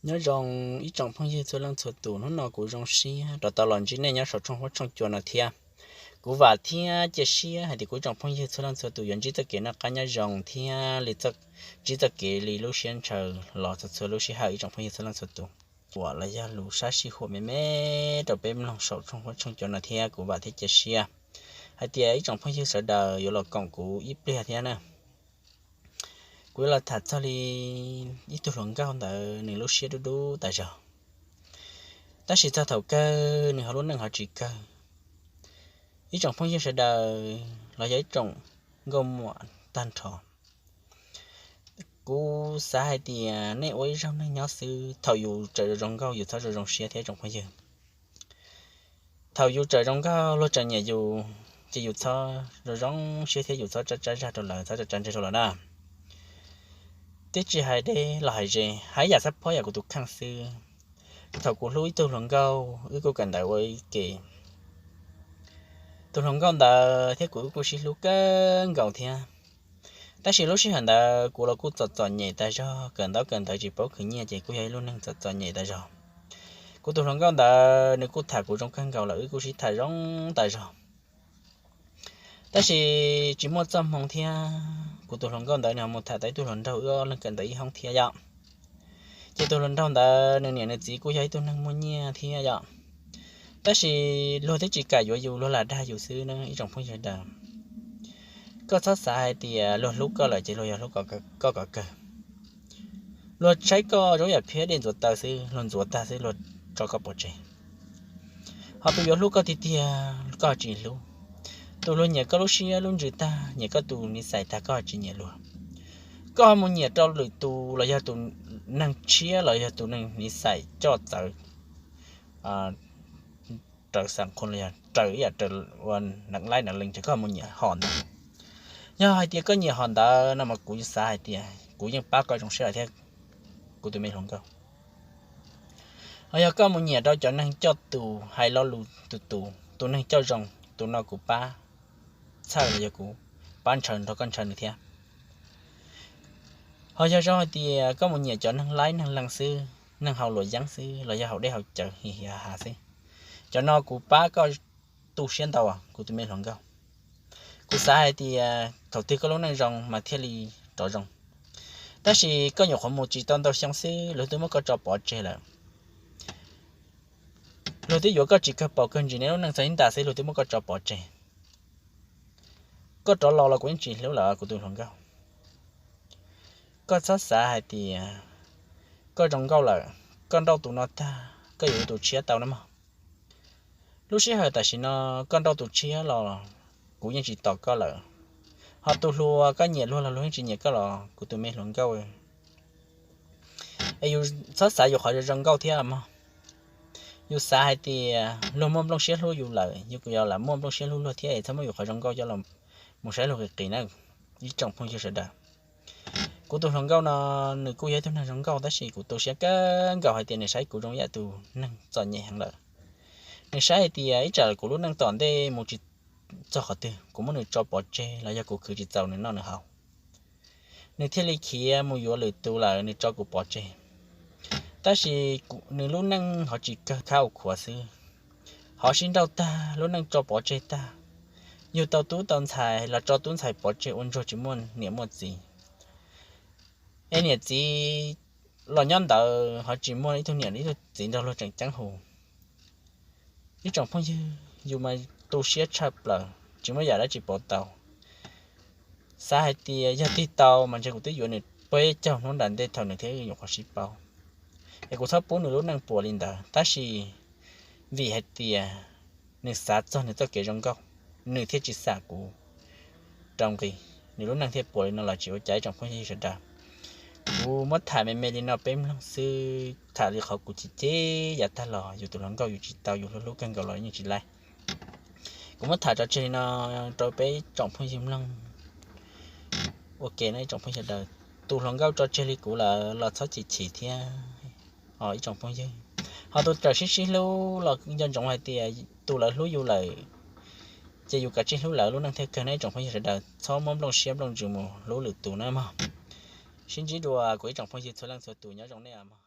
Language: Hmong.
Nyob zoo ib tsoom phooj ywg txhua leej txhua tus, hnub no kuv zoo siab rov tau los ntsib nej nyob saum tshooj huab tshooj cua no thiab. Kuv vam thiab cia siab hais tias kuv ib tsoom phooj ywg txhua leej txhua tus yuav ntsib txoj kev noj qab nyob zoo thiab li, ntsib txoj kev li lub siab ntshaw los txhua txhua lub sij hawm ib tsoom phooj ywg txhua leej txhua tus. Uas los yog lus sab sij huam me me rau peb mloog saum tshooj huab tshooj cua no thiab kuv vam thiab cia siab hais tias ib tsoom phooj ywg sawv daws yuav los koom kuv ib pliag thiab na. Kuv yuav los tham txog li ib tug hluas nkauj ntawd nws lub siab dub dub tas zog, tab sis txog thaum kawg nws ho lub neej ho tsis kawg. Ib tsoom phooj ywg sawv daws los yog ib tsoom nkauj muam tag nrho, kuv xav hais tias nej ua ib zaug neeg nyob xwb, thaum yus tseem zoo nkauj yus txhob zoo zoo siab thiab tsoom phooj ywg. Thaum yus tseem zoo nkauj luag tseem nyiam yus ces yus txhob zoo zoo siab thiab yus txhob tsab tsab zag rau lawv, txhob tsab tsab ntseg rau lawv na. Twb tsis hais deb los hais ze, hais yam xab phob yam kuv tus kheej xwb. Thaum kuv hlub ib tug hluas nkauj wb kuj kawm ntawv ua ib ke, tus hluas nkauj ntawd thiab kuv wb kuj sib hlub kawg nkaus thiab. Tab sis lub sij hawm ntawd kuv los kuj txom txom nyem tas zog, kawm ntaub kawm ntawv tsis paub khwv nyiaj ces kuj yog ib lub neej txom txom nyem tas zog. Kuv tus hluas nkauj ntawd nws kuj tham kuv zoo kawg nkaus lawm, wb kuj sib tham zoo tas zog. Tab sis tsis muaj txoj hmoo thiab kuv tus hluas nkauj ntawd nws ho mus tham tau ib tug hluas nraug wb ob leeg kawm ntawv ib hoob thiab yom. Ces tus hluas nraug ntawd nws niam nws txiv kuj yog ib tug neeg muaj nyiaj thiab yom. Tab sis luag twb tsis kam yuav yus, luag lam dag yus xwb na ib tsoom phooj ywg sawv daws. Koj txhob xav hais tias luag hlub koj lawm ces luag yuav hlub koj kom kawg. Luag saib koj zoo yam phiab dej ntxuav taw xwb, luag ntxuav tag xwb luag tso koj pov tseg. Ho tus yuav hlub koj tiag tiag koj tsis hlub. Tus luag nyiam koj lub siab lub ntsws tag, nyiam koj tus niv xais tag koj tsis nyiam luag. Koj ho mus nyiam rau lwm tus los yog tus neeg tshiab los yog tus neeg niv xais coj txawv raws xam qhua los yog raws ib yam raws ua neev laib neev lees ces koj ho mus nyiam hom ntawd. Yog hais tias koj nyiam hom ntawd no mas kuv xav hais tias kuv yeej pab koj zoo siab lawm thiab kuv tus me hluas nkauj. Ho yog koj mus nyiam rau cov neeg coj tus hais lo lus tus tus, tus neeg coj zoo, tus no kuv pab txhawj los yog kuv pab ntshaw nrog koj ntshaw nws thiab. Ho yog zoo hais tias koj mus nyiam cov neeg laib neeg lees xwb, neeg haus luam yeeb xwb los yog haus dej haus cawv hi hi ha ha xwb, cov no kuv pab koj tu siab ntau kuv tus me hluas nkauj. Kuv xav hais tias thaum twg koj lub neej zoo mas thiaj li rov zoo. Tab sis koj nyuam qhuav mus tsis tau ntau xyoo xwb luag twb muab koj tso pov tseg lawm. Luag twb yuav koj tsis kawg paus kawg ntsis, nej lub neej txog ib ntas xwb luag twb muab koj tso pov tseg. Koj rov los los kuv yeej tsis hlub lawm kuv tus hluas nkauj. Koj txhob xav hais tias koj zoo nkauj lawm, koj nrauj tus no tag koj yuav tus tshiab tau na mog. Lub sij hawm tam sim no koj nrauj tus tshiab los kuv yeej tsis tos koj lawm. Ho tus hluas koj nyiam luag los luag yeej tsis nyiam koj los kuv tus me hluas nkauj, es yus txhob xav yus qhov zoo nkauj thiab mog. Yus xav hais tias luag muaj nplooj siab hlub yus lawm, yus kuj yuav lam muaj nplooj siab hlub luag thiab, es txhob muab yus qhov zoo nkauj coj los mus saib luag qis qis na ib tsoom phooj ywg sawv daws. Kuv tus hluas nkauj no nws kuj yog ib tug neeg zoo nkauj tab sis kuv tu siab kawg nkaus hais tias nws saib kuv zoo yam tus neeg txom nyem heev lawm. Nws saib hais tias ib tsam kuv lub neej tom ntej mus tsis txog qhov twg kuv muab nws tso pov tseg los yog kuv khwv tsis txaus nws noj nws haus, nws thiaj li khiav mus yuav lwm tus lawm nws tso kuv pov tseg. Tab sis nws lub neej ho tsis kawg khab ua khuav xwb, ho sib nrauj tag lub neej tso pov tseg tag. Yug tau tub tau ntxhais los tso tub ntxhais pov tseg ua ntsuag tsis muaj niam muaj txiv. Es niam txiv los nyob ntawd ho tsis muaj ib tug niam ib tug txiv nrog luag tseem ceeb hu. Ib tsoom phooj ywg, yus mas tu siab tshaj plaws tsis muaj yam dab tsi pauv tau. Xav hais tias yog tig tau mas ntshe kuv twb yuav nws peb caug hnub nram ntej thaum nws thiab nyuam qhuav sib paub, es kuv txhob pub nws lub neej puas li ntawd. Tab sis vim hais tias nws xav txog nws txoj kev zoo nkauj, nws thiaj tsis xam kuv rau nqi, nws lub neej thiaj puas li no los tsis ua cas ib tsoom phooj ywg sawv daws. Kuv muab tham me me li no peb mloog xwb, tham li qhov kuv chim chim yav tag los yus tus hluas nkauj yus tsis tau, yus hlub hlub kawg nkaus los yeej tsis laib. Kuv muab tham tso tseg li no rau peb tsoom phooj ywg mloog. Ua ke no ib tsoom phooj ywg sawv daws, tus hluas nkauj tso tseg li kuv lawm los txhob chim chim thiab os ib tsoom phooj ywg. Ho tus txawm sib sib hlub los nco ntsoov hais tias tus lawv hlub yus lawm ces yus kav tsij hlub lawv lub neej thiaj kawg na ib tsoom phooj ywg sawv daws, txhob muab nplooj siab nplooj ntsws mus hlub lwm tus na mog. Sib ntsib dua kuv ib tsoom phooj ywg txhua leej txhua tus, nyob zoo nej mog.